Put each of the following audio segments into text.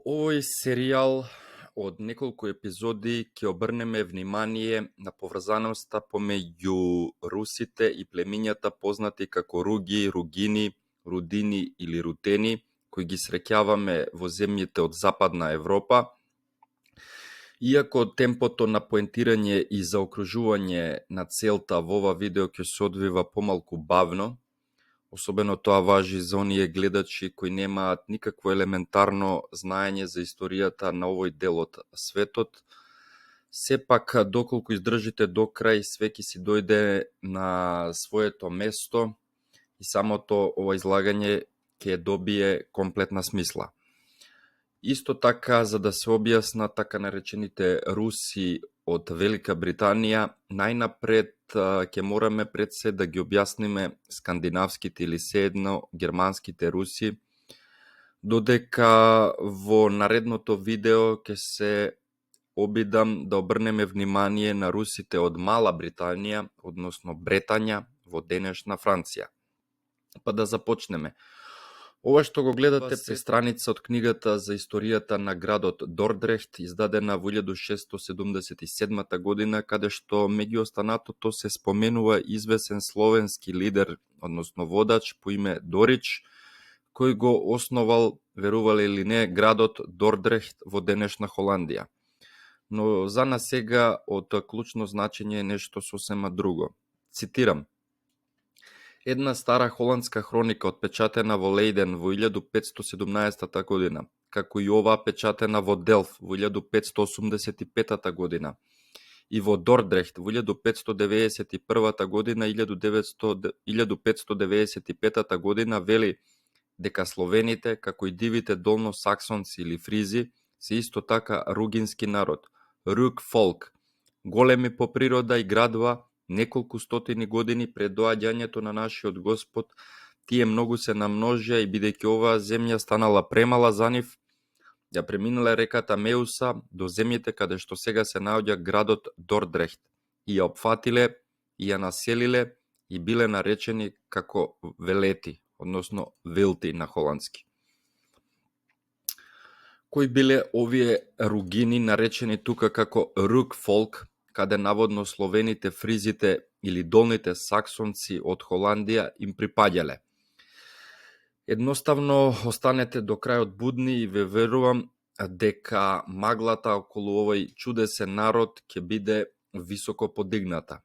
овој серијал од неколку епизоди ќе обрнеме внимание на поврзаноста помеѓу русите и племињата познати како руги, ругини, рудини или рутени, кои ги среќаваме во земјите од Западна Европа. Иако темпото на поентирање и заокружување на целта во ова видео ќе се одвива помалку бавно, особено тоа важи за оние гледачи кои немаат никакво елементарно знаење за историјата на овој дел од светот, сепак доколку издржите до крај, све ќе си дојде на своето место и самото ова излагање ќе добие комплетна смисла. Исто така, за да се објасна така наречените руси од Велика Британија, најнапред ќе мораме пред се да ги објасниме скандинавските или седно германските руси, додека во наредното видео ќе се обидам да обрнеме внимание на русите од Мала Британија, односно Бретања, во денешна Франција. Па да започнеме. Ова што го гледате се страница од книгата за историјата на градот Дордрехт, издадена во 1677 година, каде што меѓу останатото се споменува извесен словенски лидер, односно водач по име Дорич, кој го основал, верувале или не, градот Дордрехт во денешна Холандија. Но за нас сега од клучно значење е нешто сосема друго. Цитирам: една стара холандска хроника отпечатена во Лејден во 1517 година, како и оваа печатена во Делф во 1585 година и во Дордрехт во 1591 година и 1595 година, вели дека словените, како и дивите долносаксонци или фризи, се исто така ругински народ, руг фолк, големи по природа и градува. Неколку стотини години пред доаѓањето на нашиот Господ, тие многу се намножија и бидејќи оваа земја станала премала за нив, ја преминале реката Меуса до земјите каде што сега се наоѓа градот Дордрехт и ја опфатиле и ја населиле и биле наречени како велети, односно велти на холандски. Кои биле овие ругини наречени тука како руг фолк, каде наводно словените, фризите или долните саксонци од Холандија им припаѓале? Едноставно останете до крајот будни и ве верувам дека маглата околу овој чудесен народ ќе биде високо подигната.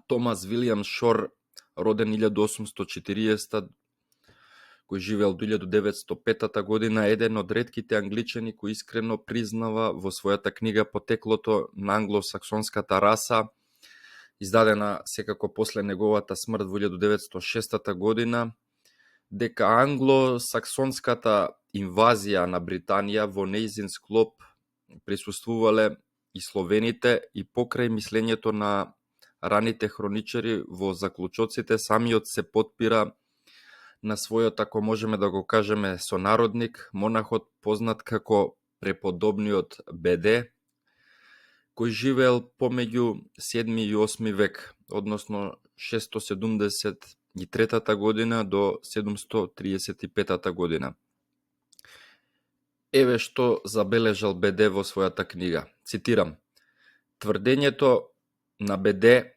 Томас Вилијам Шор, роден 1840, кој живеел до 1905 година, еден од ретките англичани кој искрено признава во својата книга Потеклото на англосаксонската раса, издадена секако после неговата смрт во 1906 година, дека англосаксонската инвазија на Британија во нејзин склоп присуствувале и словените, и покрај мислењето на раните хроничари во заклучоците, самиот се потпира на својот, ако можеме да го кажеме, сонародник, монахот познат како преподобниот Беде, кој живеел помеѓу 7 и 8 век, односно 673 година до 735 година. Еве што забележал Беде во својата книга. Цитирам: тврдењето на Беде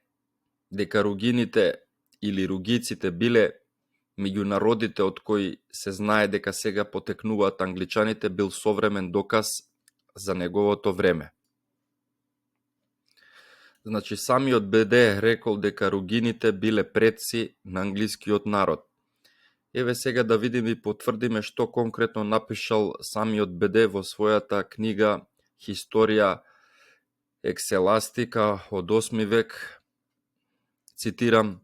дека ругините или ругиците биле меѓу народите од кои се знае дека сега потекнуваат англичаните бил современ доказ за неговото време. Значи, самиот Беде рекол дека ругините биле предци на англискиот народ. Еве сега да видиме и потврдиме што конкретно напишал самиот Беде во својата книга Historia Excelastica од 8 век. Цитирам: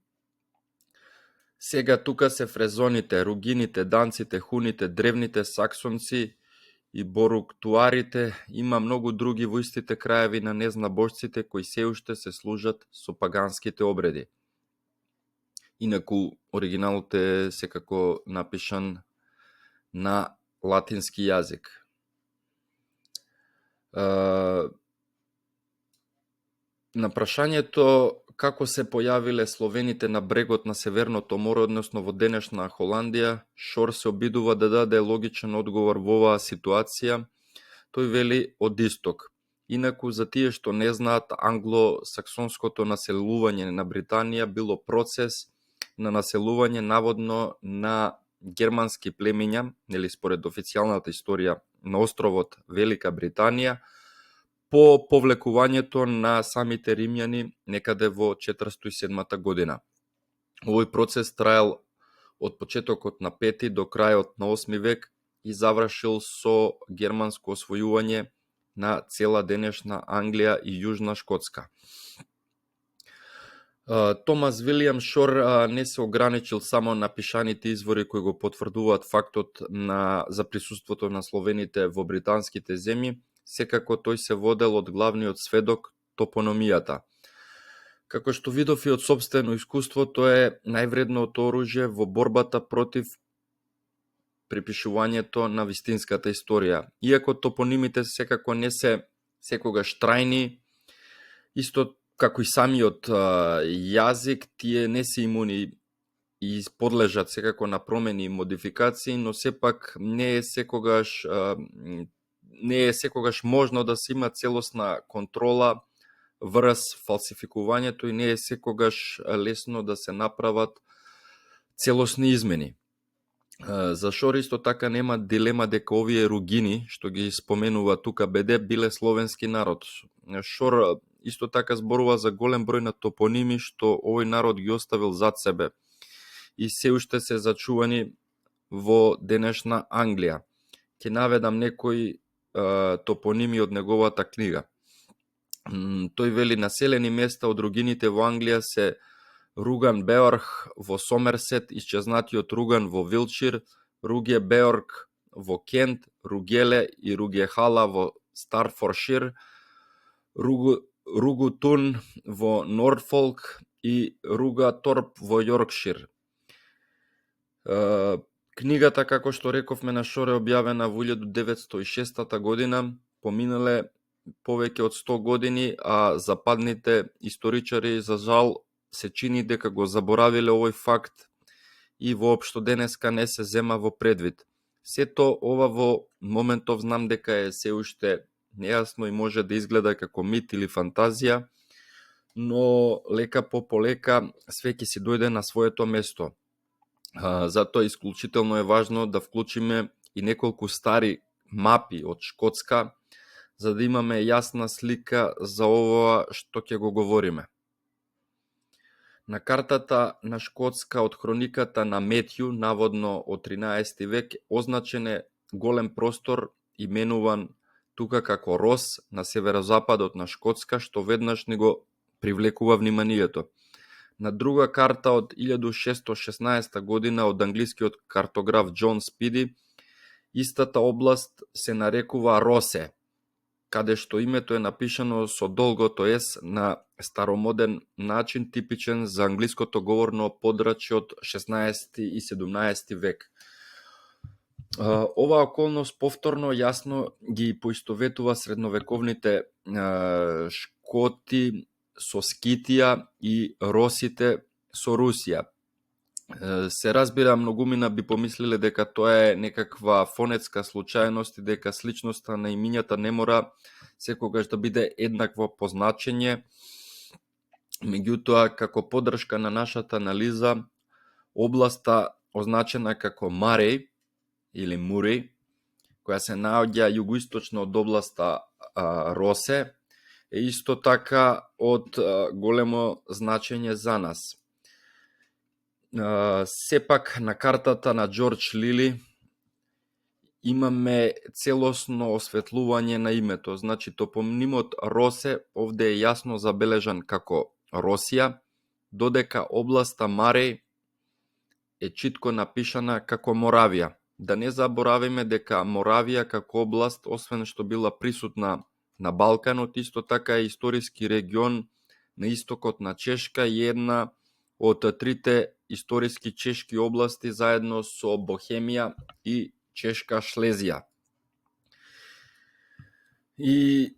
сега тука се фрезоните, ругините, данците, хуните, древните саксонци и боруктуарите, има многу други во истите краеви на незнабожците кои се уште се служат со паганските обреди. Инаку, оригиналот е секако напишан на латински јазик. На прашањето како се појавиле словените на брегот на Северното море, односно во денешна Холандија, Шор се обидува да даде логичен одговор во оваа ситуација. Тој вели од исток. Инаку, за тие што не знаат, англосаксонското населување на Британија било процес на населување наводно на германски племиња, нели според официјалната историја на островот Велика Британија, по повлекувањето на самите римјани некаде во 407 година. Овој процес траел од почетокот на 5 до крајот на 8 век и завршил со германско освојување на цела денешна Англија и Јужна Шкотска. Томас Вилијам Шор не се ограничил само на пишаните извори кои го потврдуваат фактот за присуството на словените во британските земји, секако тој се водел од главниот сведок топономијата. Како што видов и од сопствено искуство, тоа е највредното оружје во борбата против припишувањето на вистинската историја. Иако топонимите секако не се секогаш трајни, исто како и самиот јазик, тие не се имуни и подлежат секако на промени и модификации, но сепак не е секогаш можно да се има целосна контрола врз фалсификувањето и не е секогаш лесно да се направат целосни измени. За Шор исто така нема дилема дека овие ругини, што ги споменува тука БД, биле словенски народ. Шор исто така зборува за голем број на топоними што овој народ ги оставил зад себе и се уште се зачувани во денешна Англија. Ќе наведам некои топоними од неговата книга. Тој вели населени места од ругините во Англија се Руган Беорг во Сомерсет, исчезнатиот Руган во Вилчир, Руге Беорг во Кент, Ругеле и Ругехала во Старфоршир, Ругутун во Норфолк и Ругаторп во Јоркшир. Книгата, како што рековме, на Шор е објавена во 1906 година, поминале повеќе од 100 години, а западните историчари за жал се чини дека го заборавиле овој факт и воопшто денеска не се зема во предвид. Сето ова во моментов знам дека е се уште нејасно и може да изгледа како мит или фантазија, но лека по полека све ќе си дојде на своето место. Затоа исклучително е важно да вклучиме и неколку стари мапи од Шкотска, за да имаме јасна слика за ова што ќе го говориме. На картата на Шкотска од хрониката на Метју, наводно од 13 век, означен е голем простор именуван тука како Рос на северозападот на Шкотска, што веднаш ни го привлекува вниманието. На друга карта од 1616 година од англискиот картограф Џон Спиди, истата област се нарекува Росе, каде што името е напишано со долгото С на старомоден начин, типичен за англиското говорно подрачје од 16 и 17 век. Ова околност повторно јасно ги поистоветува средновековните Шкоти со Скитија и Росите со Русија. Се разбира, многумина би помислиле дека тоа е некаква фонетска случајност и дека сличноста на имињата не мора секогаш да биде еднакво по значење. Меѓутоа, како поддршка на нашата анализа, областа означена како Марей или Мурей, која се наоѓа југоисточно од областа Росе, е исто така од големо значење за нас. Сепак на картата на Џорџ Лили имаме целосно осветлување на името. Значи, топонимот Росе овде е јасно забележан како Росија, додека областа Марей е читко напишана како Моравија. Да не заборавиме дека Моравија како област, освен што била присутна на Балканот, исто така е историски регион на истокот на Чешка и една од трите историски чешки области заедно со Бохемија и Чешка Шлезија. И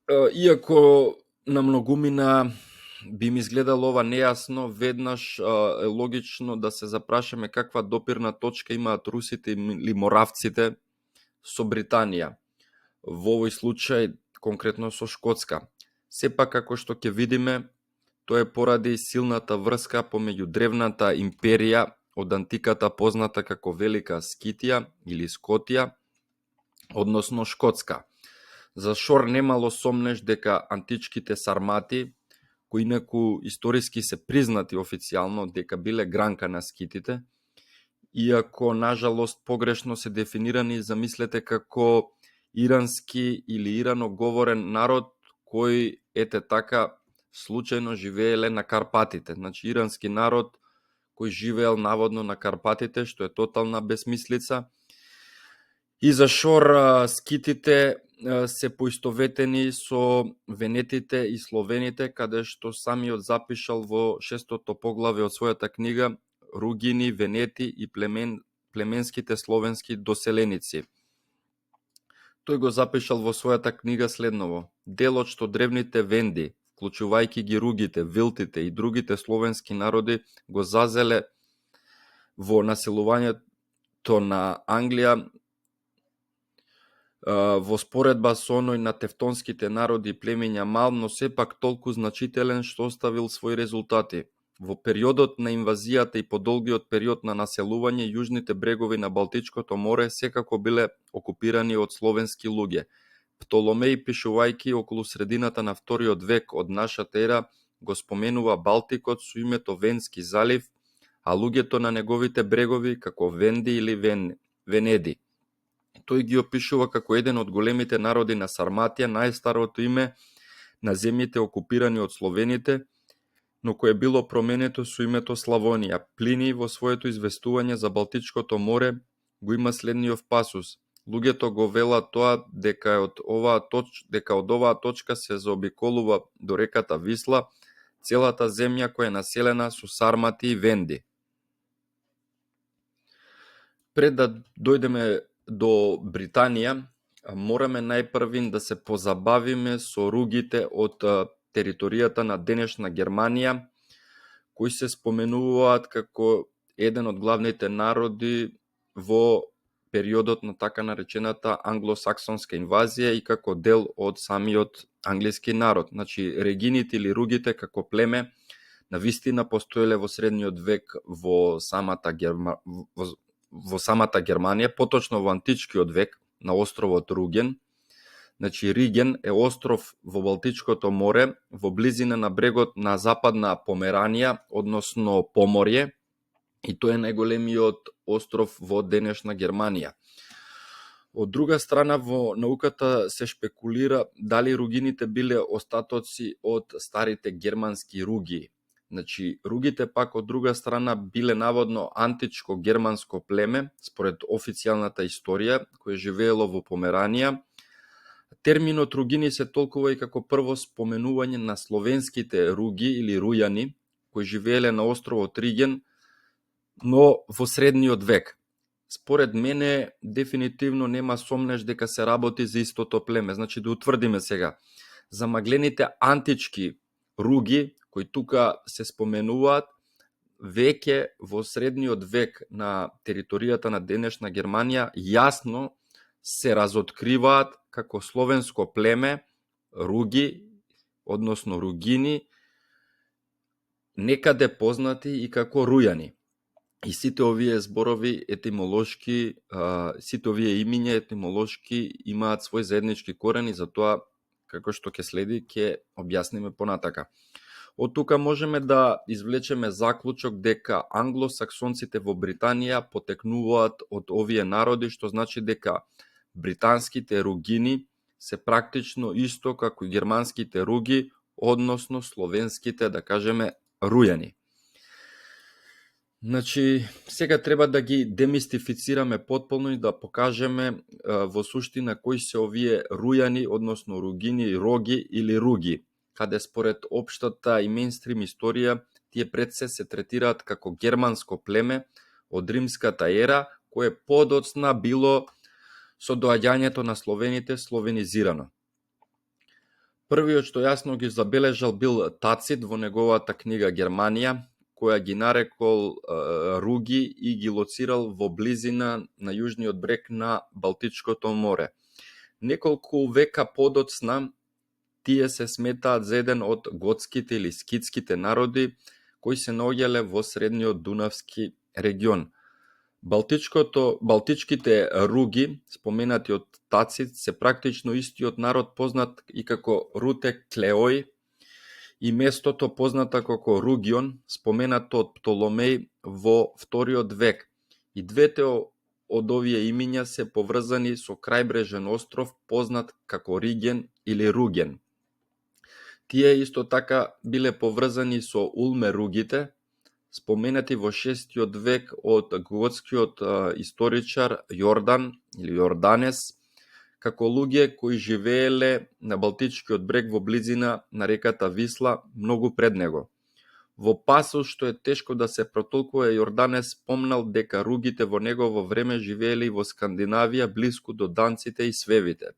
иако на многумина би ми изгледало ова нејасно, веднаш е логично да се запрашаме каква допирна точка имаат русите или моравците со Британија. Во овој случај, конкретно со Шкотска. Сепак, како што ќе видиме, тоа е поради силната врска помеѓу древната империја од антиката позната како Велика Скитија или Скотија, односно Шкотска. За Шор немало сомнеш дека античките сармати, кои инаку историски се признати официјално дека биле гранка на скитите, иако нажалост погрешно се дефинирани, замислете, како ирански или ираноговорен народ кој ете така случајно живееле на Карпатите. Значи ирански народ кој живеел наводно на Карпатите, што е тотална безмислица. И за Шор скитите се поистоветени со венетите и словените, каде што самиот запишал во 6-то поглаве од својата книга Ругини, венети и племенските словенски доселеници. Тој го запишал во својата книга следново: делот што древните венди, вклучувајќи ги ругите, вилтите и другите словенски народи, го зазеле во населувањето на Англија, во споредба со оној на тевтонските народи и племиња мал, но сепак толку значителен што оставил своји резултати. Во периодот на инвазијата и подолгиот период на населување, јужните брегови на Балтичкото море секако биле окупирани од словенски луѓе. Птоломеј, пишувајќи околу средината на вториот век од нашата ера, го споменува Балтикот со името Венски залив, а луѓето на неговите брегови како Венди или Венеди. Тој ги опишува како еден од големите народи на Сарматија, најстарото име на земјите окупирани од словените, но кое било променето со името Славонија. Плини во своето известување за Балтичкото море го има следниот пасус: луѓето го велат тоа дека од оваа точка се заобиколува до реката Висла целата земја која е населена со сармати и венди. Пред да дојдеме до Британија, мораме најпрвин да се позабавиме со ругите од територијата на денешна Германија, кои се споменуваат како еден од главните народи во периодот на така наречената англосаксонска инвазија и како дел од самиот англиски народ. Значи, регините или ругите како племе навистина постоеле во средниот век во самата Германија, поточно во античкиот век на островот Руген. Значи, Риген е остров во Балтичкото море, во близина на брегот на западна Померанија, односно Поморје, и тој е најголемиот остров во денешна Германија. Од друга страна, во науката се шпекулира дали ругините биле остатоци од старите германски руги. Значи, ругите пак од друга страна биле наводно античко германско племе, според официјалната историја, кое живеело во Померанија. Терминот ругини се толкува и како прво споменување на словенските руги или рујани, кои живееле на островот Риген, но во средниот век. Според мене, дефинитивно нема сомнеш дека се работи за истото племе. Значи, да утврдиме сега. Замаглените антички руги, кои тука се споменуваат, веќе во средниот век на територијата на денешна Германија јасно се разоткриваат како словенско племе, руги, односно ругини, некаде познати и како рујани. И сите овие зборови етимолошки, сите овие имиња етимолошки имаат свој заеднички корени, затоа како што ќе следи, ќе објасниме понатака. Од тука можеме да извлечеме заклучок дека англосаксонците во Британија потекнуваат од овие народи, што значи дека британските ругини се практично исто како германските руги, односно словенските, да кажеме, рујани. Значи, сега треба да ги демистифицираме потполно и да покажеме во суштина кои се овие рујани, односно ругини, роги или руги, каде според општата и мејнстрим историја тие пред се третираат како германско племе од римската ера, кое подоцна било со доаѓањето на словените словенизирано. Првиот што јасно ги забележал бил Тацит во неговата книга Германија, која ги нарекол руги и ги лоцирал во близина на јужниот брег на Балтичкото море. Неколку века подоцна, тие се сметаат за еден од готските или скитските народи кои се наоѓале во средниот Дунавски регион. Балтичките руги, споменати од Тацит, се практично истиот народ познат и како Руте Клеој, и местото позната како Ругион, споменато од Птоломеј во вториот век. И двете од овие имиња се поврзани со крајбрежен остров познат како Риген или Руген. Тие исто така биле поврзани со улмеругите, споменати во 6 век од готскиот историчар Јордан или Јорданес, како луѓе кои живееле на Балтичкиот брег во близина на реката Висла многу пред него. Во пасус што е тешко да се протолкува, Јорданес спомнал дека ругите во негово време живеели во Скандинавија блиску до данците и свевите.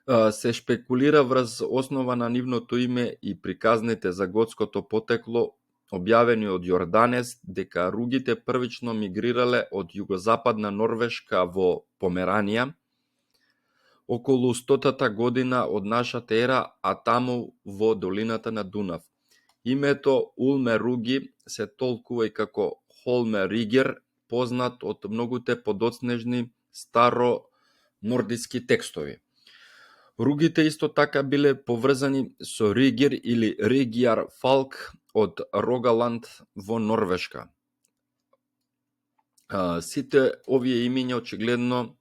Се шпекулира врз основа на нивното име и приказните за готското потекло објавени од Јорданес, дека ругите првично мигрирале од југозападна Норвешка во Померанија околу 100-та година од нашата ера, а таму во долината на Дунав. Името улмеруги се толкува и како холмеригер, познат од многуте подоцнежни старо нордиски текстови. Ругите исто така биле поврзани со Ригер или Ригјар Фалк од Рогаланд во Норвешка. Сите овие имиња очигледно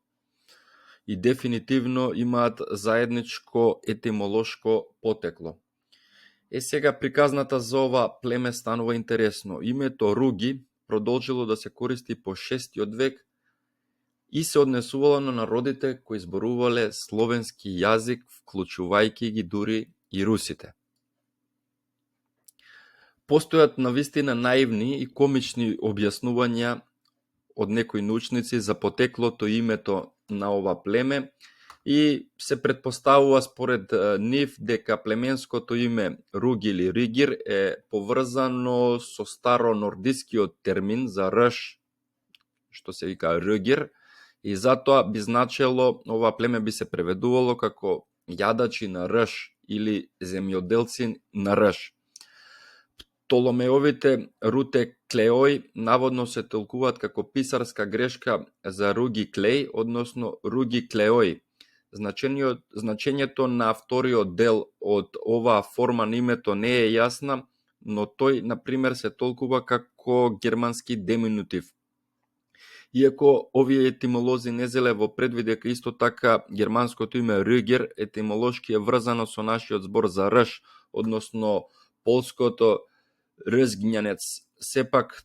и дефинитивно имаат заедничко етимолошко потекло. Сега приказната за ова племе станува интересно. Името Руги продолжило да се користи по 6 век и се однесувало на народите кои зборувале словенски јазик, вклучувајќи ги дури и русите. Постојат навистина наивни и комични објаснувања од некои научници за потеклото и името на ова племе и се претпоставува според нив дека племенското име Руги или Ригир е поврзано со старо нордискиот термин за рж, што се вика Рюгир, и затоа би значело, ова племе би се преведувало како јадачи на рж или земјоделци на рж. Птоломеовите Руте Клеој наводно се толкуваат како писарска грешка за Руги Клеј, односно Руги Клеој. Значењето на вториот дел од оваа форма на името не е јасна, но тој, например, се толкува како германски деминутив. Иако овие етимолози не зеле во предвид дека исто така германското име Рюгер етимолошки е врзано со нашиот збор за рж, односно полското рзгњанец, сепак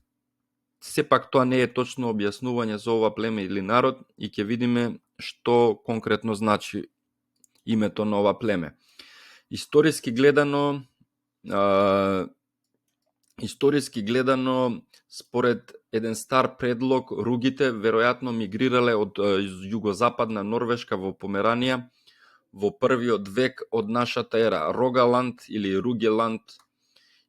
тоа не е точно објаснување за ова племе или народ и ќе видиме што конкретно значи името на ова племе. Историски гледано, според еден стар предлог, ругите веројатно мигрирале од југозападна Норвешка во Померанија во првиот век од нашата ера. Рогаланд или Ругеланд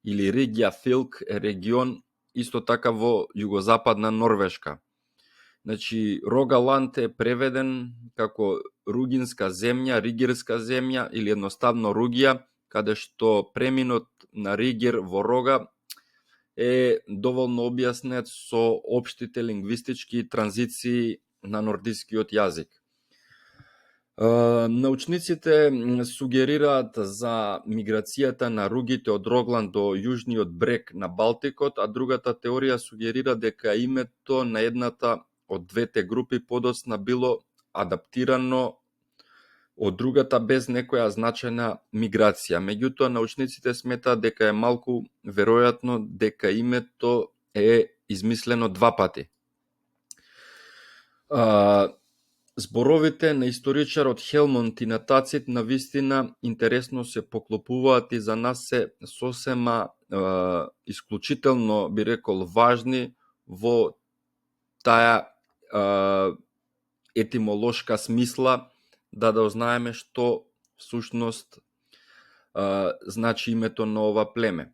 или Ригјафилк е регион исто така во југозападна Норвешка. Значи, Рогаланд е преведен како ругинска земја, ригирска земја или едноставно Ругија, каде што преминот на Ригер во Рога е доволно објаснет со општите лингвистички транзиции на нордискиот јазик. Научниците сугерираат за миграцијата на ругите од Рогланд до јужниот брег на Балтикот, а другата теорија сугерира дека името на едната од двете групи подоцна било адаптирано од другата без некоја значајна миграција. Меѓутоа, научниците сметаат дека е малку веројатно дека името е измислено два пати. Зборовите на историчарот Хелмонт и на Тацит навистина интересно се поклопуваат и за нас се сосема исклучително, би рекол, важни во таа етимолошка смисла, да ознаеме што всушност значи името на ова племе.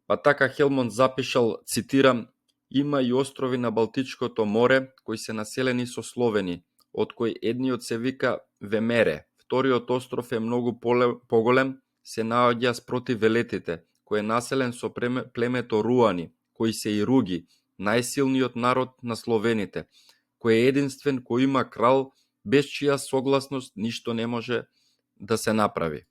Па така Хелмонд запишал, цитирам: има и острови на Балтичкото море кои се населени со словени, од кои едниот се вика Вемере, вториот остров е многу поголем, се наоѓа спротив Велетите, кој е населен со племето Руани, кои се и руги, најсилниот народ на словените, кој е единствен кој има крал, без чија согласност ништо не може да се направи.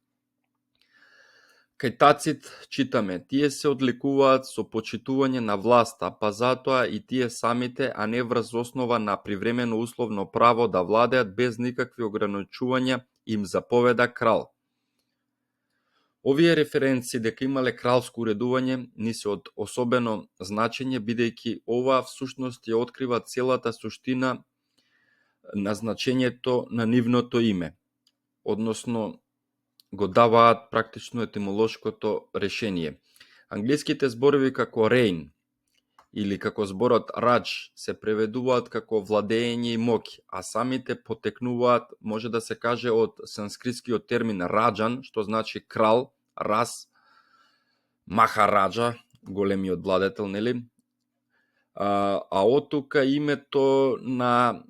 Кај Тацит читаме: тие се одликуваат со почитување на власта, па затоа и тие самите, а не врз основа на привремено условно право да владеат без никакви ограничувања, им заповеда крал. Овие референции дека имале кралско уредување ни се од особено значење, бидејќи ова всушност ја открива целата суштина на значењето на нивното име, односно го даваат практично етимолошкото решение. Англиските зборови како reign или како зборот радж се преведуваат како владење и моќ, а самите потекнуваат, може да се каже, од санскритскиот термин раджан, што значи крал, рас, махараджа, големиот владетел, нели? А од тука името на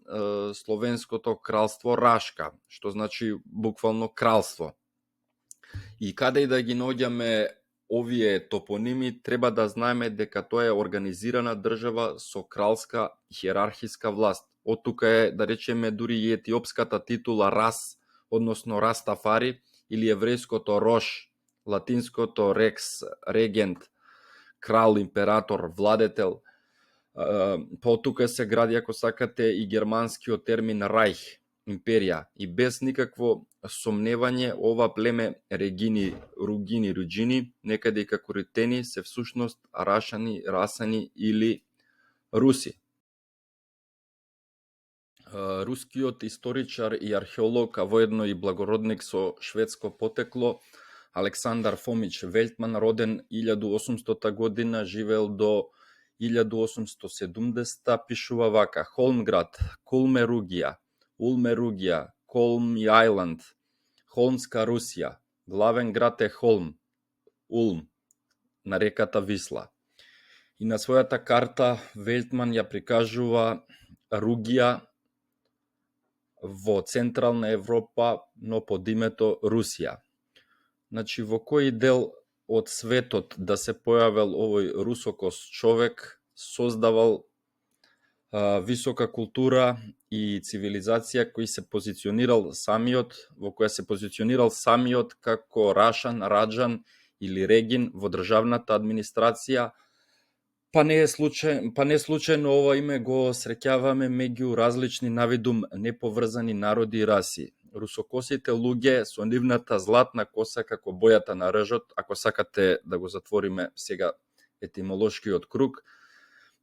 словенското кралство Рашка, што значи буквално кралство. И каде и да ги наоѓаме овие топоними, треба да знаеме дека тоа е организирана држава со кралска хиерархиска власт. Од тука е, да речеме, дури и етиопската титула Рас, односно Растафари, или еврејското Рош, латинското Рекс, регент, крал, император, владетел. По тука се гради, ако сакате, и германскиот термин Рајх, империја, и без никакво сомневање ова племе регини, ругини, руджини, некаде и како ритени, се всушност рашани, расани или руси. Рускиот историчар и археолог, а воедно и благородник со шведско потекло, Александар Фомич Велтман, роден 1800 година, живеел до 1870, пишува вака: Холмград, Кулмеругија, Улмеругија, Колми Ајланд, Холмска Русија, главен град е Холм, Улм, на реката Висла. И на својата карта Велтман ја прикажува Ругија во Централна Европа, но под името Русија. Значи, во кој дел од светот да се појавил овој русокост човек, создавал висока култура и цивилизација кој се позиционирал самиот, во која се позиционирал самиот како рашан, раджан или регин во државната администрација, па не случајно ова име го среќаваме меѓу различни навидум неповрзани народи и раси. Русокосите луѓе со нивната златна коса како бојата на ржот, ако сакате да го затвориме сега етимолошкиот круг,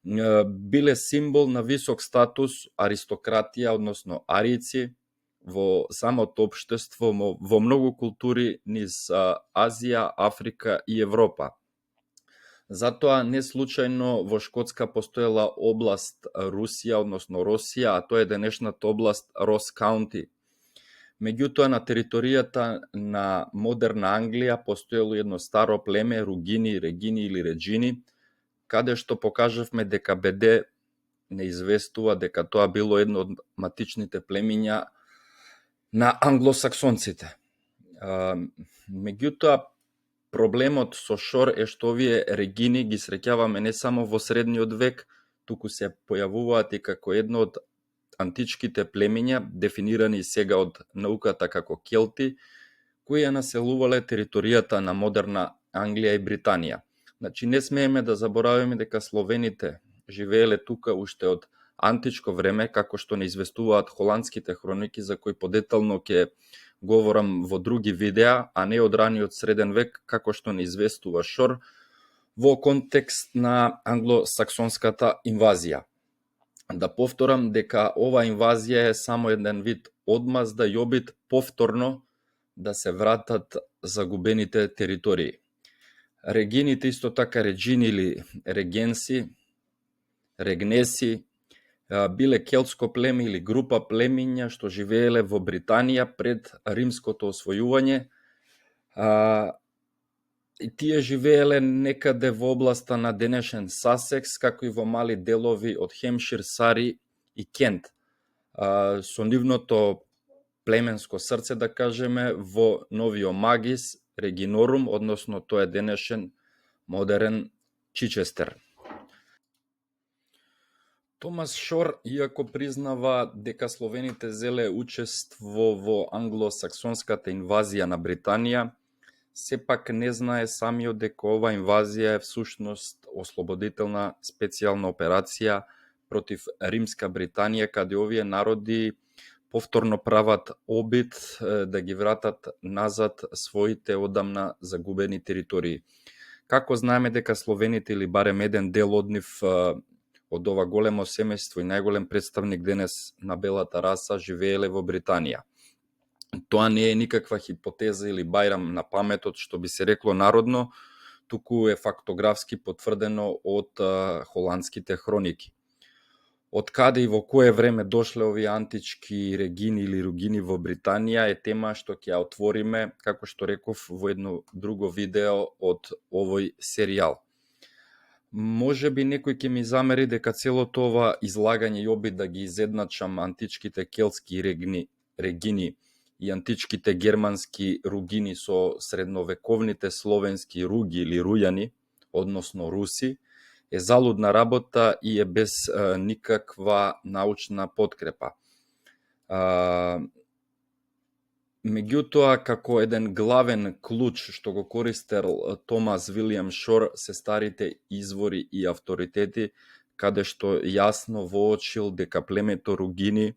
биле символ на висок статус, аристократија, односно аријци, во самото општество, во многу култури низ Азија, Африка и Европа. Затоа не случајно во Шкотска постоела област Русија, односно Росија, а тоа е денешната област Рос Каунти. Меѓутоа, на територијата на модерна Англија постоело едно старо племе, ругини, регини или реджини, каде што покажавме дека БД не известува дека тоа било едно од матичните племиња на англосаксонците. Меѓутоа, проблемот со Шор е што овие регини ги среќаваме не само во средниот век, туку се појавуваат и како едно од античките племиња, дефинирани сега од науката како келти, кои ја населувале територијата на модерна Англија и Британија. Значи, не смееме да заборавиме дека словените живееле тука уште од античко време, како што не известуваат холандските хроники, за кои подетално ќе говорам во други видеа, а не од раниот среден век, како што не известува Шор, во контекст на англосаксонската инвазија. Да повторам дека ова инвазија е само еден вид одмазда и обид повторно да се вратат загубените територии. Регините, исто така реджини или регенси, регнеси, биле келтско племе или група племиња што живееле во Британија пред римското освојување. И тие живееле некаде во областа на денешен Сасекс, како и во мали делови од Хемшир, Сари и Кент. Со нивното племенско срце, да кажеме, во Новио Магис, Регинорум, односно тоа е денешен модерен Чичестер. Томас Шор, иако признава дека словените зеле учество во англосаксонската инвазија на Британија, сепак не знае самиот дека ова инвазија е всушност ослободителна специјална операција против Римска Британија, каде овие народи повторно прават обид да ги вратат назад своите одамна загубени територии. Како знаеме дека словените или барем еден дел од нив од ова големо семејство и најголем представник денес на белата раса живееле во Британија. Тоа не е никаква хипотеза или бајрам на паметот, што би се рекло народно, туку е фактографски потврдено од холандските хроники. Од каде и во кое време дошле овие антички регини или ругини во Британија е тема што ќе ја отвориме, како што реков, во едно друго видео од овој серијал. Може би некој ќе ми замери дека целото ова излагање и обид да ги изедначам античките келтски регини и античките германски ругини со средновековните словенски руги или рујани, односно руси, е залудна работа и е без никаква научна подкрепа. Меѓутоа, како еден главен клуч што го користел Томас Вилијам Шор се старите извори и авторитети, каде што јасно воочил дека племето ругини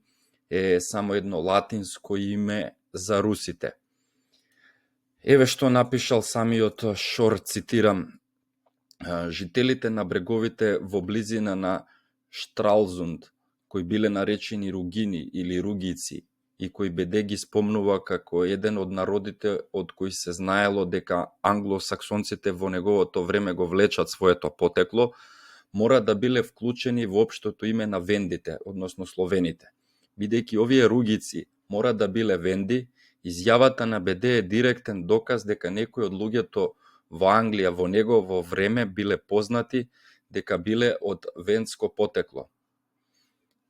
е само едно латинско име за русите. Еве што напишал самиот Шор, цитирам: жителите на бреговите во близина на Штралзунд, кои биле наречени ругини или ругици, и кој беде ги спомнува како еден од народите од кои се знаело дека англосаксонците во неговото време го влечат своето потекло, мора да биле вклучени во општото име на вендите, односно словените. Бидејќи овие ругици мора да биле венди, изјавата на беде е директен доказ дека некои од луѓето во Англија во негово време биле познати дека биле од вендско потекло.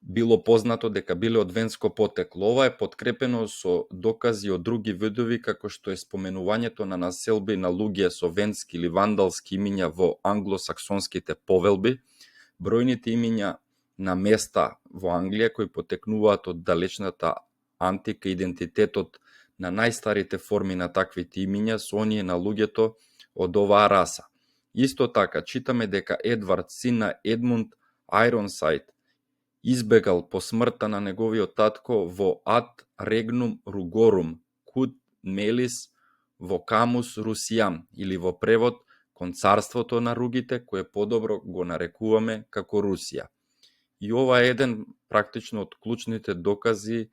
Било познато дека биле од вендско потекло. Ова е подкрепено со докази од други видови, како што е споменувањето на населби на луѓе со вендски или вандалски имиња во англосаксонските повелби, бројните имиња на места во Англија кои потекнуваат од далечната антика, идентитетот на најстарите форми на таквите имиња со оние на луѓето од оваа раса. Исто така, читаме дека Едвард, син на Едмунд Айронсайд, избегал по смртта на неговиот татко во Ад Регнум Ругорум, Куд Мелис во Камус Русијам, или во превод кон царството на ругите, кое подобро го нарекуваме како Русија. И ова е еден практично од клучните докази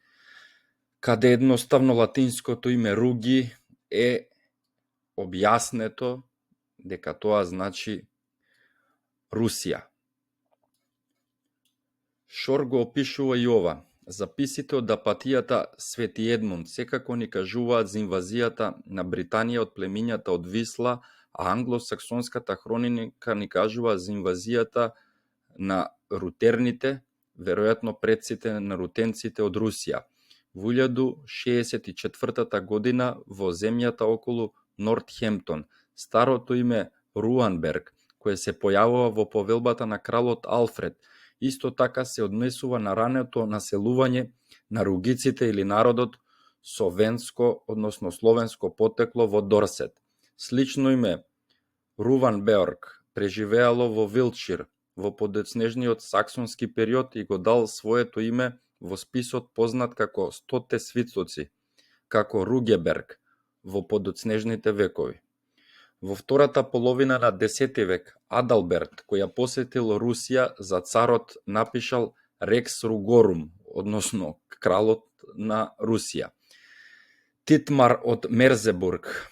каде едноставно латинското име руги е објаснето дека тоа значи Русија. Шор го опишува и ова. Записите од апатијата Свети Едмунд секако ни кажуваат за инвазијата на Британија од племињата од Висла, а англосаксонската хроника ни кажува за инвазијата на рутерните, веројатно предците на рутенците од Русија, во 1064 година во земјата околу Нортхемптон, старото име Руанберг, кое се појавува во повелбата на кралот Алфред. Исто така се однесува на рането населување на ругиците или народот со венско, односно словенско потекло во Дорсет. Слично име Руванберг преживеало во Вилтшир во подоцнежниот саксонски период и го дал своето име во списот познат како Стотте свитоци, како Ругеберг во подоцнежните векови. Во втората половина на 10 век Адалберт, кој ја посетил Русија, за царот напишал Рекс Ругорум, односно кралот на Русија. Титмар од Мерзебург,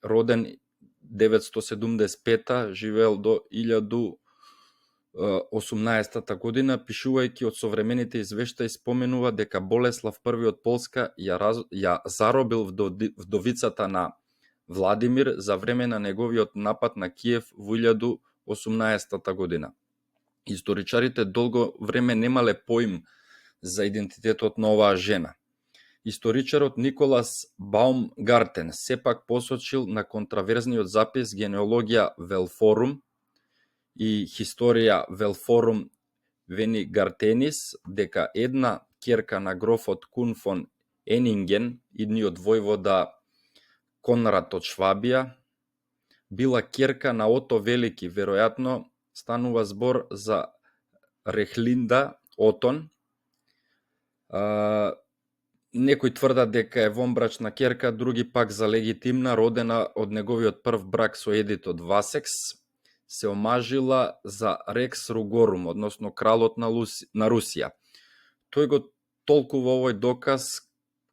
роден 975, живеел до 18-та година, пишувајќи од современите извештаи, споменува дека Болеслав I од Полска ја заробил вдовицата на Владимир за време на неговиот напад на Киев во 1018 година. Историчарите долго време немале поим за идентитетот на оваа жена. Историчарот Николас Баумгартен сепак посочил на контраверзниот запис Генеалогија Велфорум и Historia Velforum Venigartenis дека една ќерка на грофот Кун фон Енинген, идниот војвода Конрад од Швабија, била ќерка на Ото Велики. Веројатно станува збор за Рехлинда Отон. Некои тврдат дека е вонбрачна ќерка, други пак за легитимна, родена од неговиот прв брак со Едит од Васекс. Се омажила за Рекс Ругорум, односно кралот на Русија. Тој го толкува овој доказ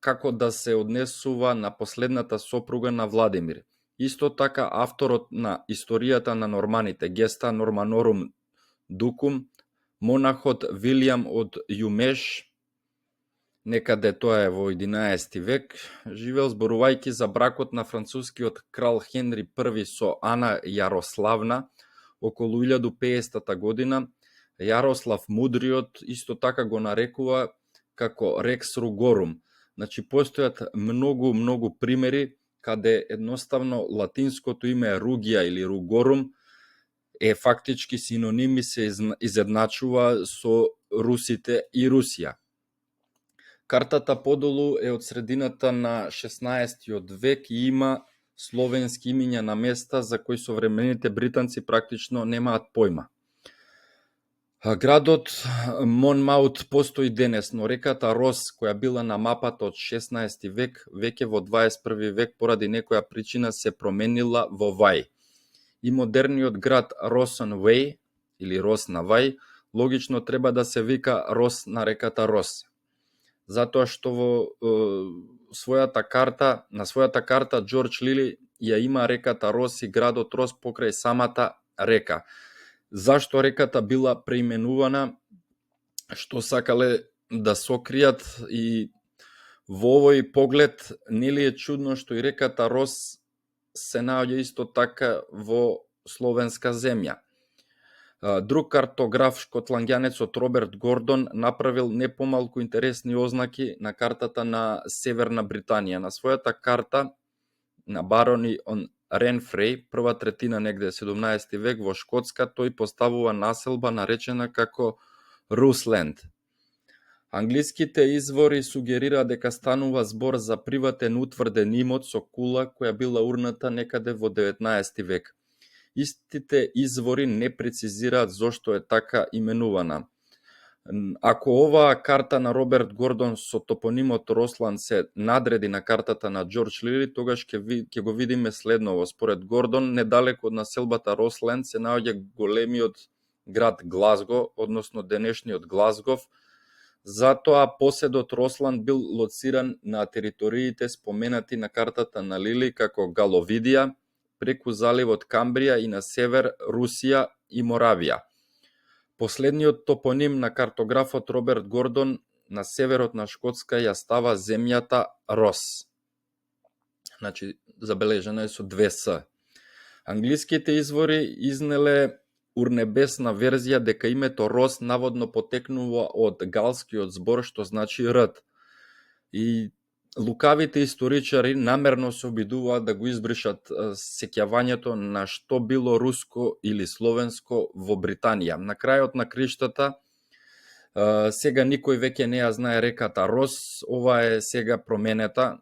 како да се однесува на последната сопруга на Владимир. Исто така авторот на историјата на норманите, Gesta Normanorum Ducum, монахот Вилијам од Јумеш, некаде тоа е во 11 век, живел зборувајќи за бракот на францускиот крал Хенри I со Ана Јарославна околу 1050 година. Јарослав Мудриот исто така го нарекува како Рекс Ругорум. Значи, постојат многу примери каде едноставно латинското име Ругија или Ругорум е фактички синоними, се изедначува со русите и Русија. Картата подолу е од средината на 16 век и има словенски имиња на места за кои современите британци практично немаат појма. Градот Монмаут постои денес, но реката Рос, која била на мапата од 16 век, веќе во 21 век поради некоја причина се променила во Вај. И модерниот град Росен Вај или Рос на Вај логично треба да се вика Рос на реката Рос. Затоа што во на својата карта Џорџ Лили ја има реката Рос и градот Рос покрај самата река. Зашто реката била преименувана, што сакале да сокријат, и во овој поглед нели е чудно што и реката Рос се наоѓа исто така во словенска земја. Друг картограф, шкотланѓанецот Роберт Гордон, направил не помалку интересни ознаки на картата на Северна Британија. На својата карта на барони он Ренфреј, прва третина негде 17 век во Шкотска, тој поставува населба наречена како Русленд. Англиските извори сугерира дека станува збор за приватен утврден имот со кула која била урната некаде во 19 век. Истите извори не прецизираат зошто е така именувана. Ако оваа карта на Роберт Гордон со топонимот Росланд се надреди на картата на Џорџ Лили, тогаш ќе го видиме следново. Според Гордон, недалеку од населбата Росленд се наоѓа големиот град Глазго, односно денешниот Глазгов. Затоа поседот Росланд бил лоциран на териториите споменати на картата на Лили како Галовидија, преку заливот Камбрија и на север Русија и Моравија. Последниот топоним на картографот Роберт Гордон на северот на Шкотска ја става земјата Рос. Значи, забележено е со 2 С. Англиските извори изнеле урнебесна верзија дека името Рос наводно потекнува од галскиот збор што значи рд. И лукавите историчари намерно се обидуваат да го избришат сеќавањето на што било руско или словенско во Британија. На крајот на криштата, сега никој веќе не ја знае реката Рос, ова е сега променета,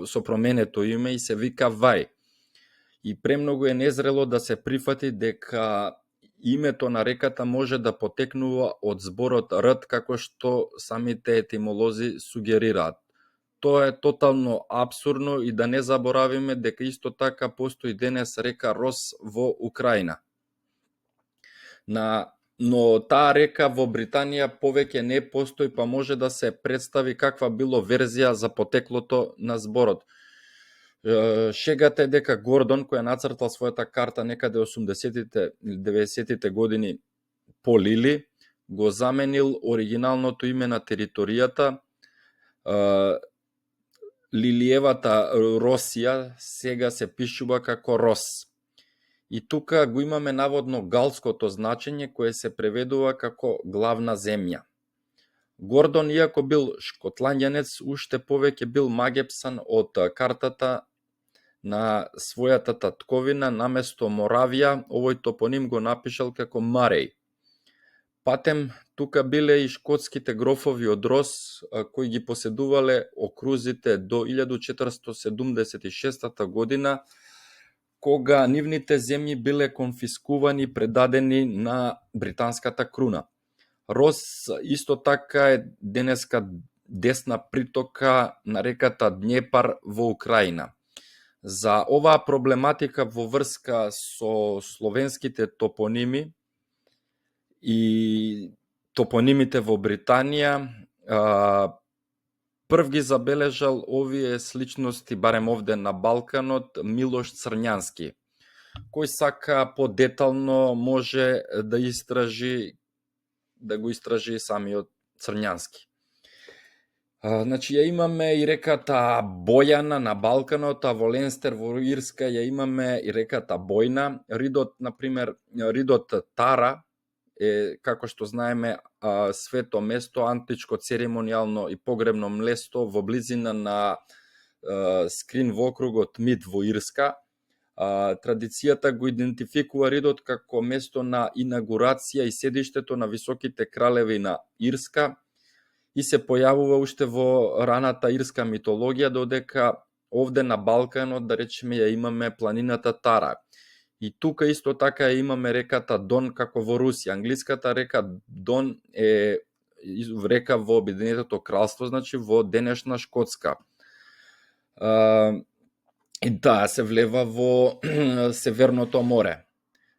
со променето име и се вика Вај. И премногу е незрело да се прифати дека името на реката може да потекнува од зборот рд, како што самите етимолози сугерираат. Тоа е тотално апсурдно и да не заборавиме дека исто така постои денес река Рос во Украина. Но таа река во Британија повеќе не постои, па може да се представи каква било верзија за потеклото на зборот. Шегата е дека Гордон, која нацртал својата карта некаде 80-тите или 90-тите години полили, го заменил оригиналното име на територијата, Лилиевата Росија сега се пишува како Рос. И тука го имаме наводно галското значење кое се преведува како главна земја. Гордон, иако бил шкотланѓанец, уште повеќе бил магепсан од картата на својата татковина, наместо Моравија, овој топоним го напишал како Мареј. Патем, тука биле и шкотските грофови од Рос, кои ги поседувале окрузите до 1476 година, кога нивните земји биле конфискувани и предадени на британската круна. Рос исто така е денеска десна притока на реката Днепар во Украина. За оваа проблематика во врска со словенските топоними и топонимите во Британија, прв ги забележал овие сличности, барем овде на Балканот, Милош Црњански, кој сака подетално може да го истражи самиот Црњански. Значи, ја имаме и реката Бојана на Балканот, а во Ленстер во Ирска ја имаме и реката Бојна. Ридот Тара е, како што знаеме, свето место, античко церемонијално и погребно место во близина на Скрин во округот Мид во Ирска. Традицијата го идентификува Ридот како место на инаугурација и седиштето на високите кралеви на Ирска и се појавува уште во раната ирска митологија, додека овде на Балканот, да речеме, ја имаме планината Тара. И тука исто така ја имаме реката Дон како во Русија. Англиската река Дон е река во Обединетото кралство, значи во денешна Шкотска. И таа се влева во Северното море.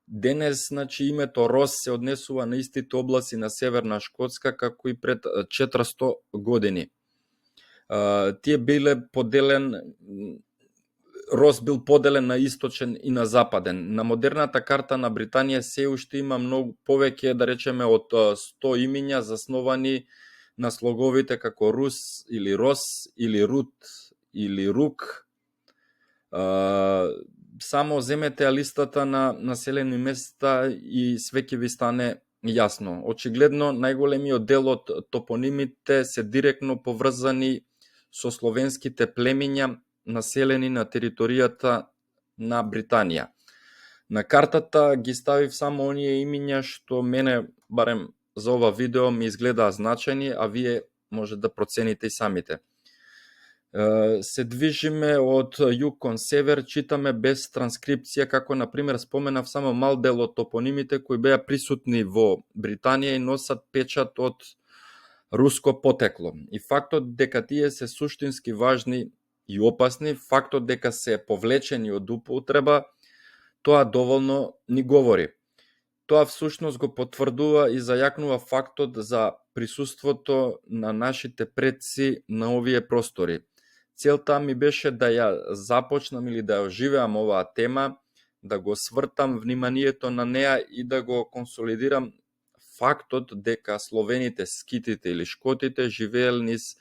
Денес, значи, името Рос се однесува на истите области на Северна Шкотска како и пред 400 години. Тие биле Рос бил поделен на источен и на западен. На модерната карта на Британија се уште има многу повеќе, да речеме, од 100 имиња засновани на слоговите како Рус или Рос или Рут или Рук. Само земете листата на населени места и све ќе ви стане јасно. Очигледно, најголемиот дел од топонимите се директно поврзани со словенските племиња населени на територијата на Британија. На картата ги ставив само оние имиња што мене, барем за ова видео, ми изгледаа значајни, а вие може да процените и самите. Се движиме од југ кон север, читаме без транскрипција, како например споменав само мал дел од топонимите кои беа присутни во Британија и носат печат од руско потекло. И фактот дека тие се суштински важни и опасни, фактот дека се повлечени од употреба, тоа доволно ни говори. Тоа всушност го потврдува и зајакнува фактот за присуството на нашите предци на овие простори. Целта ми беше да ја започнам или да ја оживеам оваа тема, да го свртам вниманието на неа и да го консолидирам фактот дека словените, скитите или шкотите живеел низ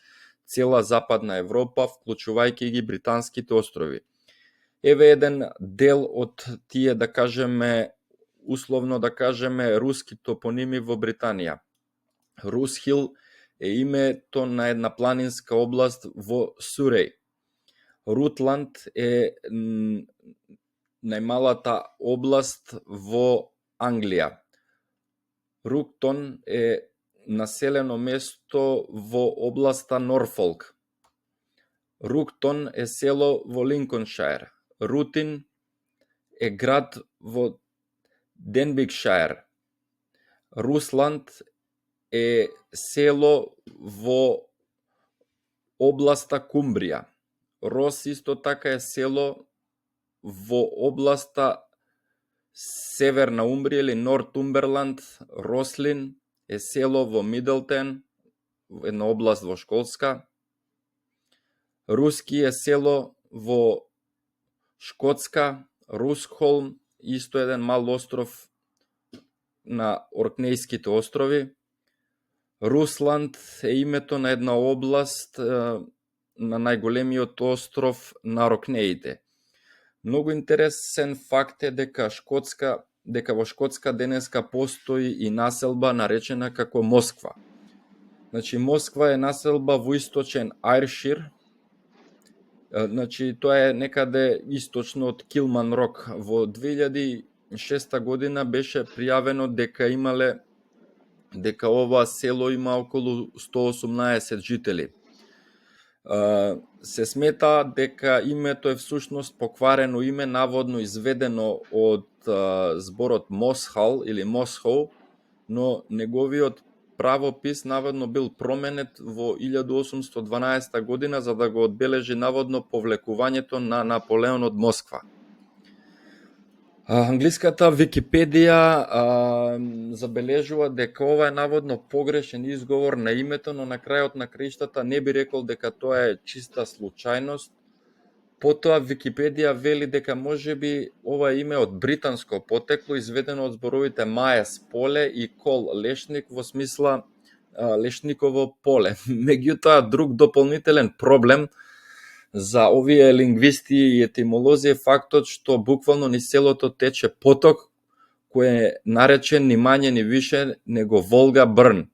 цела Западна Европа, вклучувајќи ги британските острови. Еве еден дел од тие, да кажеме, условно да кажеме, руски топоними во Британија. Русхил е името на една планинска област во Суреј. Рутланд е најмалата област во Англија. Руктон е населено место во областа Норфолк. Руктон е село во Линконшајр. Рутин е град во Денбигшајр. Русланд е село во областа Кумбрија. Рос исто така е село во областа Северна Умбрија или Нортумберланд. Рослин е село во Мидлтен, една област во Шкотска. Руски е село во Шкотска. Русхолм, исто еден мал остров на Оркнејските острови. Русланд е името на една област на најголемиот остров на Оркнеите. Многу интересен факт е дека во Шкотска денеска постои и населба наречена како Москва. Значи, Москва е населба во источен Ајршир. Значи, тоа е некаде источно од Килманрок. Во 2006 година беше пријавено дека ова село има околу 118 жители. Се смета дека името е всушност покварено име, наводно изведено од зборот Мосхал или Мосхол, но неговиот правопис наводно бил променет во 1812 година за да го одбележи наводно повлекувањето на Наполеон од Москва. Англиската Википедија забележува дека ова е наводно погрешен изговор на името, но на крајот на краиштата не би рекол дека тоа е чиста случајност. Потоа Википедија вели дека можеби ова име од британско потекло, изведено од зборовите маес поле и кол лешник, во смисла лешниково поле. Меѓутоа, друг дополнителен проблем за овие лингвисти и етимолози е фактот што буквално низ селото тече поток кој е наречен ни мање ни више него Волга Брн.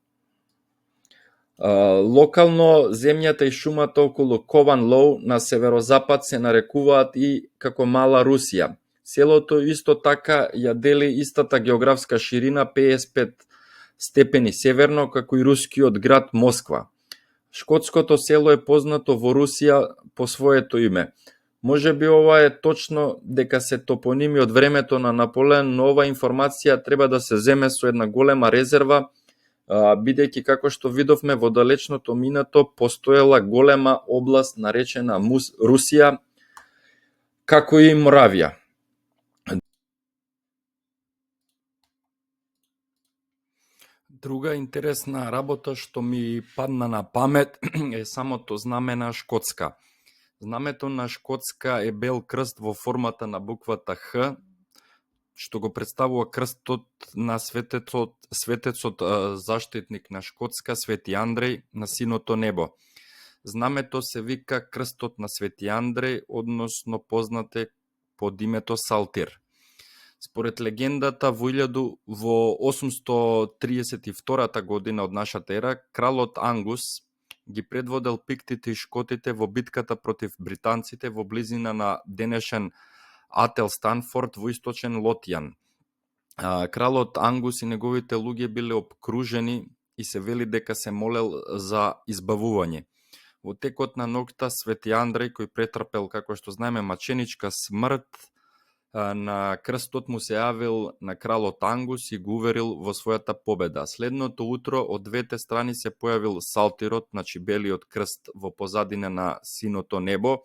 Локално земјата и шумата околу Кован Лоу на северозапад се нарекуваат и како Мала Русија. Селото исто така ја дели истата географска ширина 55 степени северно како и рускиот град Москва. Шкотското село е познато во Русија по своето име. Можеби ова е точно дека се топоними од времето на Наполеон, но ова информација треба да се земе со една голема резерва, бидејќи како што видовме во далечното минато постоела голема област наречена Русија, како и Моравија. Друга интересна работа што ми падна на памет е самото знаме на Шкотска. Знамето на Шкотска е бел крст во формата на буквата Х, што го представува крстот на светецот заштитник на Шкотска, Свети Андреј, на синото небо. Знамето се вика крстот на Свети Андреј, односно познате под името Салтир. Според легендата, во 832 година од нашата ера, кралот Ангус ги предводел пиктите и шкотите во битката против британците во близина на денешен Ател Станфорд во источен Лотјан. Кралот Ангус и неговите луѓе биле обкружени и се вели дека се молел за избавување. Во текот на ноќта Свети Андреј, кој претрпел, како што знаеме, маченичка смрт, на крстот му се јавил на кралот Ангус и го уверил во својата победа. Следното утро од двете страни се појавил Салтирот, значи белиот крст во позадина на синото небо,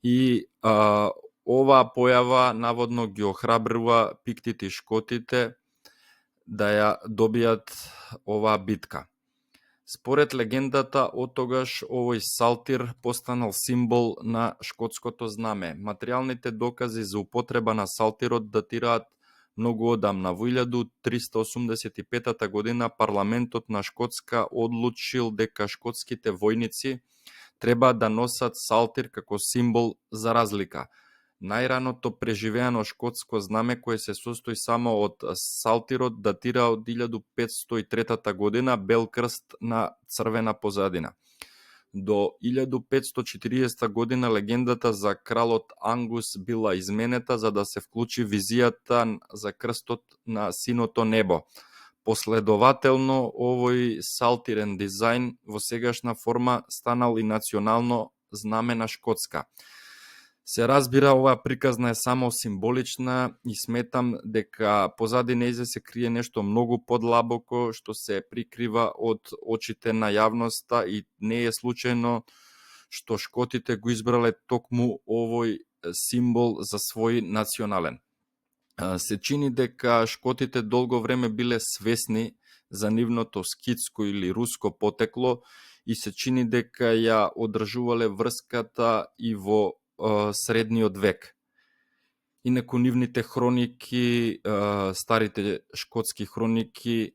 и оваа појава наводно ги охрабрува пиктите и шкотите да ја добијат оваа битка. Според легендата, оттогаш овој Салтир постанал символ на шкотското знаме. Материјалните докази за употреба на Салтирот датираат многу одамна. Во 1385 година парламентот на Шкотска одлучил дека шкотските војници треба да носат Салтир како символ за разлика. Најраното преживеано шкотско знаме, кое се состои само од Салтирот, датира од 1503 година, бел крст на црвена позадина. До 1540 година легендата за кралот Ангус била изменета за да се вклучи визијата за крстот на синото небо. Последователно, овој салтирен дизајн во сегашна форма станал и национално знаме на Шкотска. Се разбира, оваа приказна е само символична и сметам дека позади нејзе се крие нешто многу подлабоко што се прикрива од очите на јавноста и не е случајно што шкотите го избрале токму овој символ за свој национален. Се чини дека шкотите долго време биле свесни за нивното скитско или руско потекло и се чини дека ја одржувале врската и во средниот век. Инаку нивните хроники, старите шкотски хроники,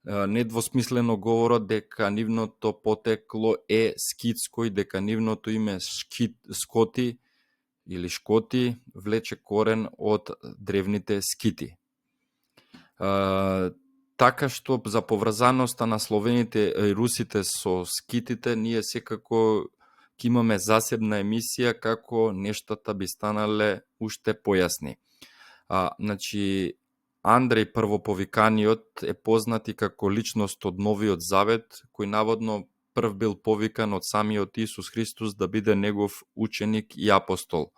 недвосмислено говорат дека нивното потекло е скитско и дека нивното име Скоти или Шкоти влече корен од древните скити. Така што за поврзаноста на словените и русите со скитите, ние секако ќе имаме засебна емисија како нештата би станале уште појасни. Значи, Андреј Првоповиканиот е познат и како личност од Новиот Завет, кој наводно прв бил повикан од самиот Исус Христос да биде негов ученик и апостол.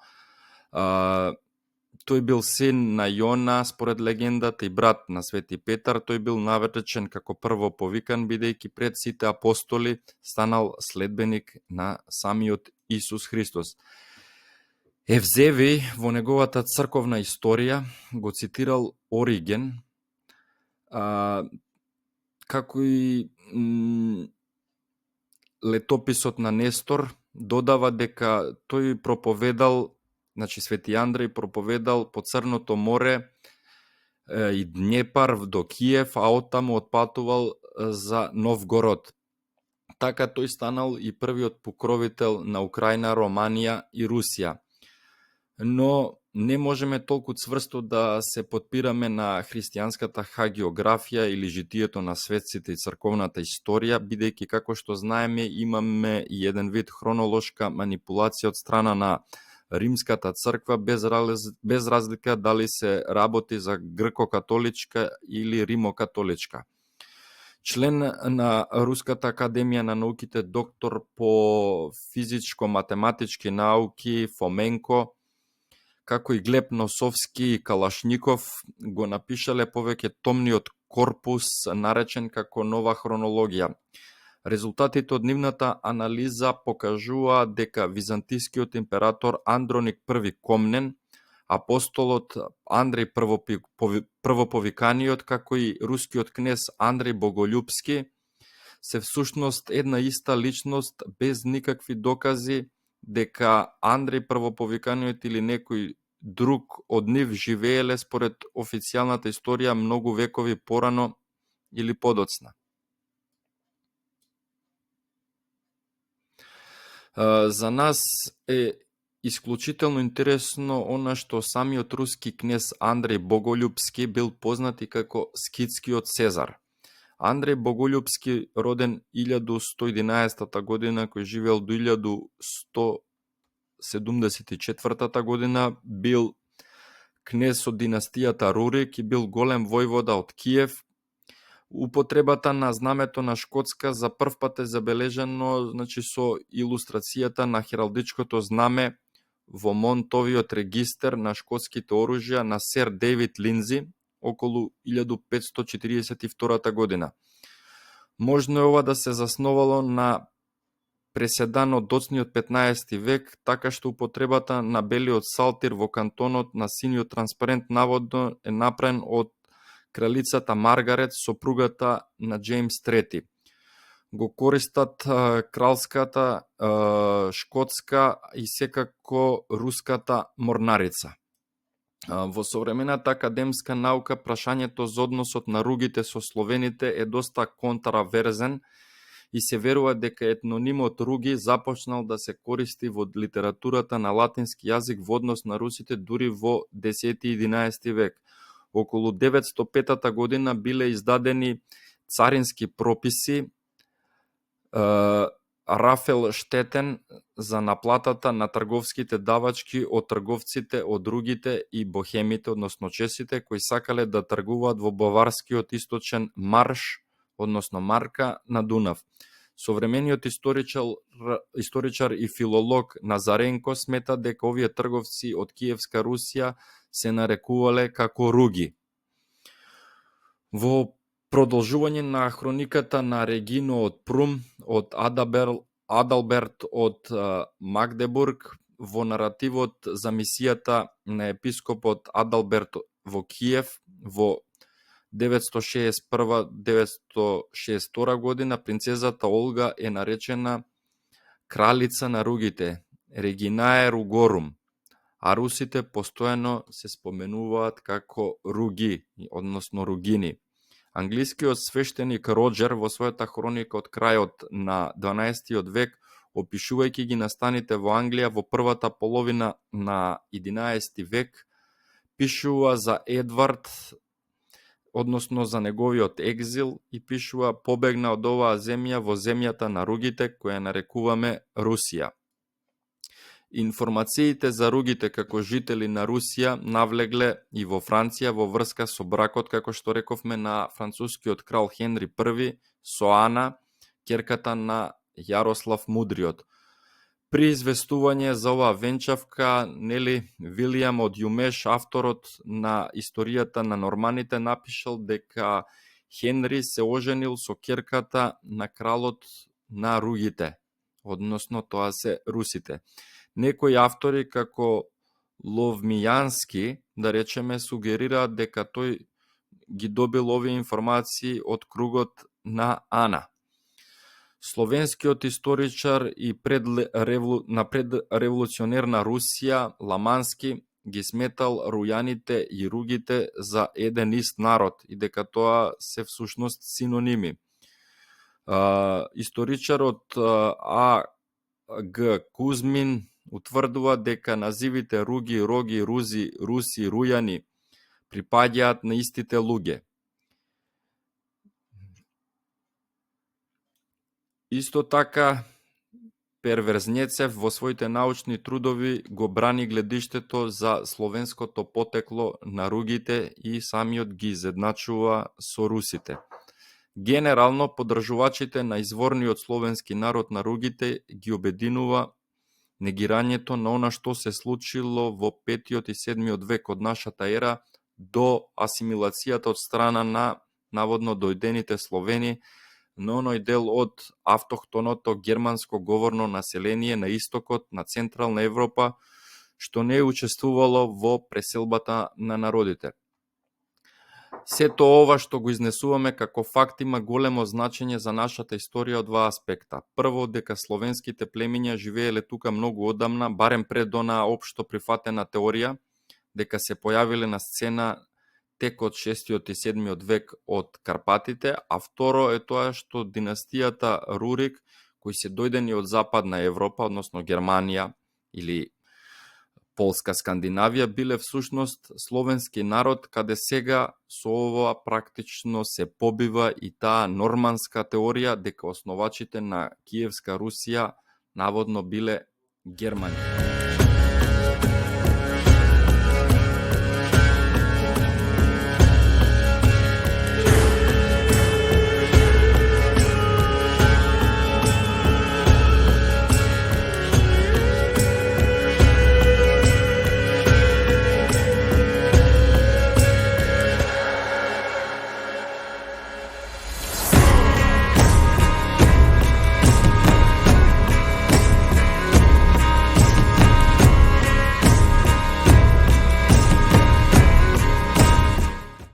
Тој бил син на Јона, според легендата, и брат на Свети Петар. Тој бил наречен како прво повикан, бидејќи пред сите апостоли станал следбеник на самиот Исус Христос. Евзеви во неговата црковна историја го цитирал Ориген, како и летописот на Нестор додава дека тој проповедал, значи Свети Андреј проповедал по Црното море и Днепар до Киев, а оттаму отпатувал за Новгород. Така тој станал и првиот покровител на Украина, Романија и Русија. Но не можеме толку цврсто да се подпираме на христијанската хагиографија или житието на светците и црковната историја, бидејќи, како што знаеме, имаме и еден вид хронолошка манипулација од страна на Римската црква, без разлика дали се работи за грко-католичка или римо-католичка. Член на Руската академија на науките, доктор по физичко-математички науки Фоменко, како и Глеб Носовски и Калашников го напишале повеќе томниот корпус, наречен како Нова хронологија. Резултатите од нивната анализа покажува дека византискиот император Андроник I Комнен, апостолот Андреј Првоповиканиот, како и рускиот кнез Андреј Боголюбски се всушност една иста личност, без никакви докази дека Андреј Првоповиканиот или некој друг од нив живееле според официјалната историја многу векови порано или подоцна. За нас е исклучително интересно она што самиот руски кнез Андреј Боголюбски бил познат и како скитскиот Цезар. Андреј Боголюбски, роден 1111 година, кој живеел до 1174 година, бил кнез од династијата Рурик и бил голем војвода од Киев. Употребата на знамето на Шкотска за прв пат е забележано, значи, со илустрацијата на хералдичкото знаме во Монтовиот регистер на шкотските оружја на сер Дейвид Линдзи околу 1542 година. Можно е ова да се засновало на преседан од доцниот 15 век, така што употребата на белиот салтир во кантонот на синиот транспарент наводно е направен од кралицата Маргарет, сопругата на Джеймс III. Го користат кралската, шкотска и секако руската морнарица. Во современата академска наука прашањето за односот на ругите со словените е доста контраверзен и се верува дека етнонимот руги започнал да се користи во литературата на латински јазик во однос на русите дури во 10-11 век. Околу 905 година биле издадени царински прописи Рафел Штетен за наплатата на трговските давачки од трговците од другите и бохемите, односно чесите, кои сакале да тргуваат во баварскиот источен марш, односно марка на Дунав. Современиот историчар и филолог Назаренко смета дека овие трговци од Киевска Русија се нарекувале како руги. Во продолжување на хрониката на Регино од Прум, од Адалберт од Магдебург, во наративот за мисијата на епископот Адалберт во Киев во 961-962 година, принцезата Олга е наречена кралица на ругите, Регинае Ругорум, а русите постојано се споменуваат како руги, односно ругини. Англискиот свештеник Роџер во својата хроника од крајот на 12 век, опишувајќи ги настаните во Англија во првата половина на 11 век, пишува за Едвард, односно за неговиот екзил, и пишува побегна од оваа земја во земјата на ругите, која нарекуваме Русија. Информациите за ругите како жители на Русија навлегле и во Франција во врска со бракот, како што рековме, на францускиот крал Хенри I со Ана, ќерката на Јарослав Мудриот. При известување за оваа венчавка, Вилијам од Јумеш, авторот на историјата на норманите, напишал дека Хенри се оженил со ќерката на кралот на ругите, односно тоа се русите. Некои автори, како Ловмијански, да речеме, сугерираат дека тој ги добил овие информации од кругот на Ана. Словенскиот историчар и на предреволуционер на Русија, Ламански, ги сметал рујаните и ругите за еден ист народ и дека тоа се всушност синоними. Историчарот А. Г. Кузмин утврдува дека називите руги, роги, рузи, руси, рујани припаѓаат на истите луѓе. Исто така, Перверзнецев во своите научни трудови го брани гледиштето за словенското потекло на ругите и самиот ги изедначува со русите. Генерално, поддржувачите на изворниот словенски народ на ругите ги обединува негирањето на она што се случило во 5 и 7 век од нашата ера до асимилацијата од страна на наводно дојдените Словени на оној дел од автохтоното германско говорно население на истокот на Централна Европа, што не е учествувало во преселбата на народите. Сето ова што го изнесуваме како факт има големо значење за нашата историја од два аспекта. Прво, дека словенските племиња живееле тука многу одамна, барем пред онаа општо прифатена теорија, дека се појавиле на сцена тек од 6 и 7 век од Карпатите, а второ е тоа што династијата Рурик, кои се дојдени од Западна Европа, односно Германија или Полска, Скандинавија, биле всушност словенски народ, каде сега со ова практично се побива и таа норманска теорија дека основачите на Киевска Русија наводно биле Германи.